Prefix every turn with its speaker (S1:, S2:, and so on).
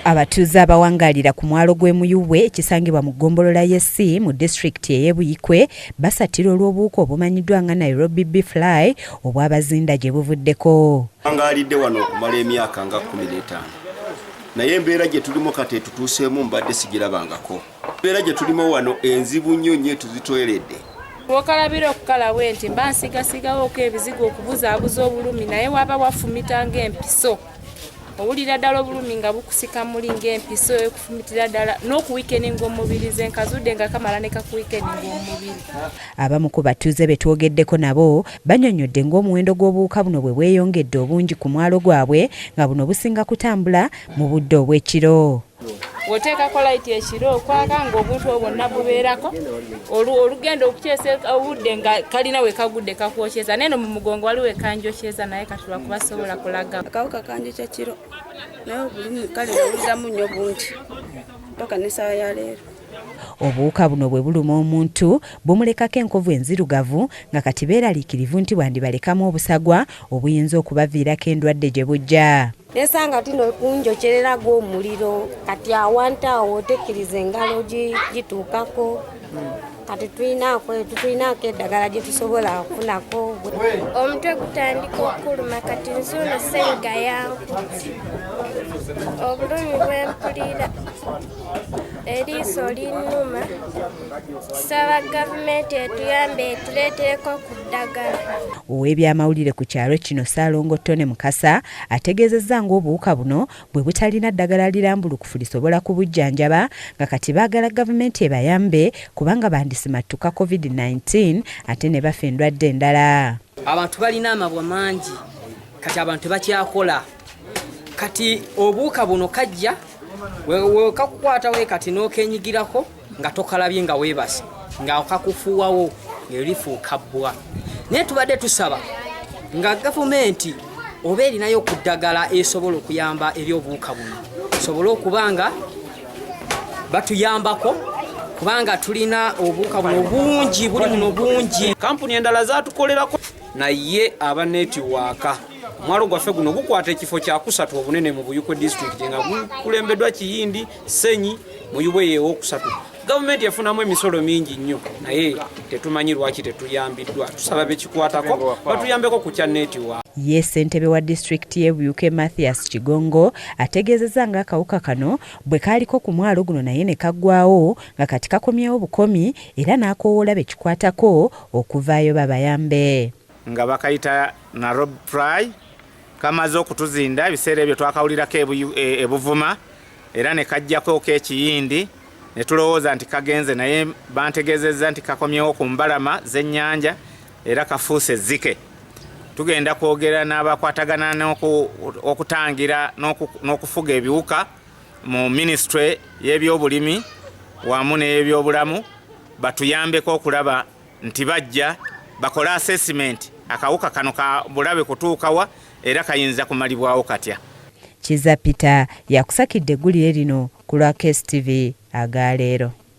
S1: Abatuuze abawangaalira ku mwalo gw'e Muyubwe ekisangibwa mu ggombolola y'e Ssi mu disitulikiti ey'e Buikwe basattira olw'obuwuka obumanyiddwa nga Nairobi Bee Fly obwabazinda gye buvuddeko.
S2: Wangaalidde wano okumala emyaka nga 15 naye embeera gye tulimu kati etutuuseemu mbadde sigirabangako. Embeera gye tulimu wano enzibu nnyo nnyo etuzitoeredde.
S3: Wokalabira okukala bwe nti mba nsigasigawoko ebizigo okubuzaabuza obulumi naye waba wafumita ng'empiso owulira ddala obulumi nga bukusika muli ng'empiso ekufumitira ddala n'okuwikeninga omubiri ze nkazudde nga kamala ne kakuwikeninga omubiri.
S1: Abamu ku batuuze be twogeddeko nabo bannyonnyodde ng'omuwendo gw'obuwuka buno bwe bweyongedde obungi ku mwalo gwabwe nga buno businga kutambula mu budde obw'ekiro.
S3: Bw'oteekako layiti ekiro okwaka ng'obuntu obwo bwonna bubeerako, olugenda okukyesa obudde nga kalina we kagudde kakwokyeza naye no mu mugongo waliwo ekanjokyeza naye kati lwakuba sobola kulaga.
S4: Akawuka kanjokya kiro naye obulumi kale nawuliramu nnyo bungi mpaka n'essaawa ya leero.
S1: Obuwuka buno bwe buluma omuntu bumulekako enkovu enzirugavu nga kati beeraliikirivu nti bwandibalekamu obusagwa obuyinza okubaviirako endwadde gye bujja.
S5: Nesanga tino kunjokyerera gw'omuliro kati awantu awo otekkiriza engalo gituukako kati tulinaako eddagala gye tusobola okufunako.
S6: Omutwe gutandika okuluma kati nzuuno ssenyiga yankutte obulumi bwempulira eriiso linnuma tusaba gavumenti etuyambe etuleetereko ku ddagala.
S1: Ow'ebyamawulire ku kyalo kino Ssaalongo Tony Mukasa ategeezezza ng'obuwuka buno bwe butalina ddagala lirambulukufu lisobola kubujjanjaba nga kati baagala gavumenti ebayambe kubanga bandisimattuka Covid 19 ate ne bafa endwadde endala.
S7: Abantu balina amabwa mangi kati abantu tebakyakola kati obuwuka buno kajja wekakukwata we kati n'okenyigirako nga tokalabye nga weebase nga kakufuuwawo ngerifuuka bbwa naye tubadde tusaba nga gavumenti oba erinayo ku ddagala esobola okuyamba eri obuwuka buno sobole okuba nga batuyambako kubanga tulina obuwuka buno bungi buli buno bungi.
S8: Kampuni endala zatukolerako naye aba netiwaaka omwalo gwaffe guno gukwata ekifo kyakusatu obunene mu Buyikwe disitulikiti nga gukulembeddwa Kiyindi, Ssenyi, Muyubwe yeewokusatu. Gavumenti efunamu emisolo mingi nnyo naye tetumanyi lwaki tetuyambiddwa. Tusaba bekikwatako batuyambeko ku kya netiwaaka.
S1: Ye ssentebe wa disitulikiti y'e Buyuke Mathias Kigongo ategeezezza ng'akawuka kano bwe kaaliko ku mwalo guno naye ne kaggwaawo nga kati kakomyewo bukomi era n'akoowoola be kikwatako okuvaayo babayambe.
S9: Nga bakayita Nairobi Fly kamaze okutuzinda ebiseera ebyo twakawulirako e Buvuma era ne kajjako k'ekiyindi ne tulowooza nti kagenze naye bantegeezezza nti kakomyewo ku mbalama z'ennyanja era kafuuse ezzike. Tugenda kwogera n'abakwatagana okutangira n'okufuga ebiwuka mu minisitule y'ebyobulimi wamu n'ebyobulamu batuyambeko okulaba nti bajja bakole assessment akawuka kano ka bulabe kutuukawa era kayinza kumalibwawo katya.
S1: Kizza Peter yakusakidde eggulire lino ku lwa Case TV aga leero.